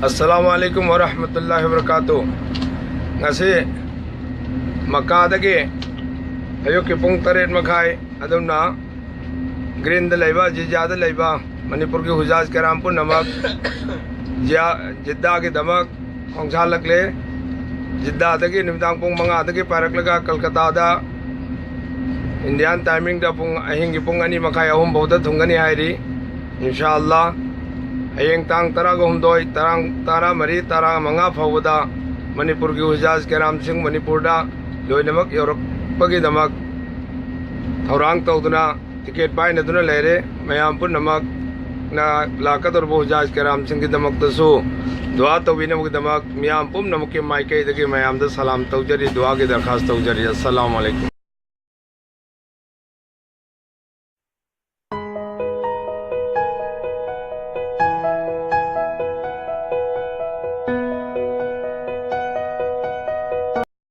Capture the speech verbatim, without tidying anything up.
ꯑꯁꯂꯥꯃꯨ ꯑꯂꯥꯏꯀꯨꯝ ꯋꯔꯍꯃꯇꯨꯜꯂꯥꯍꯤ ꯋꯕꯔꯀꯥꯇꯨ꯫ ꯉꯁꯤ ꯃꯀꯥꯗꯒꯤ ꯑꯌꯨꯛꯀꯤ ꯄꯨꯡ ꯇꯔꯦꯠ ꯃꯈꯥꯏ ꯑꯗꯨꯝꯅ ꯒ꯭ꯔꯤꯟꯗ ꯂꯩꯕ, ꯖꯤꯖꯥꯗ ꯂꯩꯕ ꯃꯅꯤꯄꯨꯔꯒꯤ ꯍꯨꯖꯥꯖ ꯀꯦꯔꯥꯝ ꯄꯨꯝꯅꯃꯛ ꯖꯤꯌꯥ-, ꯖꯤꯗꯥꯒꯤꯗꯃꯛ ꯈꯣꯡꯁꯥꯜꯂꯛꯂꯦ꯫ ꯖꯤꯗꯥꯗꯒꯤ ꯅꯨꯃꯤꯗꯥꯡ ꯄꯨꯡ ꯃꯉꯥꯗꯒꯤ ꯄꯥꯏꯔꯛꯂꯒ ꯀꯜꯀꯇꯥꯗ ꯏꯟꯗꯤꯌꯥꯟ ꯇꯥꯏꯃꯤꯡꯗ ꯄꯨꯡ, ꯑꯍꯤꯡꯒꯤ ꯄꯨꯡ ꯑꯅꯤ ꯃꯈꯥꯏ, ꯑꯍꯨꯝ ꯐꯥꯎꯗ ꯊꯨꯡꯒꯅꯤ ꯍꯥꯏꯔꯤ꯫ ꯏꯟꯁꯥ ꯑꯜꯂꯥ, ꯍꯌꯦꯡ ꯇꯥꯡ ꯇꯔꯥꯒ ꯍꯨꯝꯗꯣꯏ, ꯇꯔꯥ, ꯇꯔꯥꯃꯔꯤ, ꯇꯔꯥꯃꯉꯥ ꯐꯥꯎꯕꯗ ꯃꯅꯤꯄꯨꯔꯒꯤ ꯍꯨꯖꯥꯖ ꯀꯦꯔꯥꯝꯁꯤꯡ ꯃꯅꯤꯄꯨꯔꯗ ꯂꯣꯏꯅꯃꯛ ꯌꯧꯔꯛꯄꯒꯤꯗꯃꯛ ꯊꯧꯔꯥꯡ ꯇꯧꯗꯨꯅ ꯇꯤꯀꯦꯠ ꯄꯥꯏꯅꯗꯨꯅ ꯂꯩꯔꯦ꯫ ꯃꯌꯥꯝ ꯄꯨꯝꯅꯃꯛꯅ ꯂꯥꯛꯀꯗꯧꯔꯤꯕ ꯍꯨꯖꯥꯖ ꯀꯦꯔꯥꯝꯁꯤꯡꯒꯤꯗꯃꯛꯇꯁꯨ ꯗꯨꯋꯥ ꯇꯧꯕꯤꯅꯕꯒꯤꯗꯃꯛ ꯃꯤꯌꯥꯝ ꯄꯨꯝꯅꯃꯛꯀꯤ ꯃꯥꯏꯀꯩꯗꯒꯤ ꯃꯌꯥꯝꯗ ꯁꯂꯥꯝ ꯇꯧꯖꯔꯤ, ꯗꯨꯋꯥꯒꯤ ꯗꯔꯈꯥꯁ ꯇꯧꯖꯔꯤ꯫ ꯑꯁꯂꯥꯃꯨ ꯑꯂꯥꯏꯀꯨꯝ꯫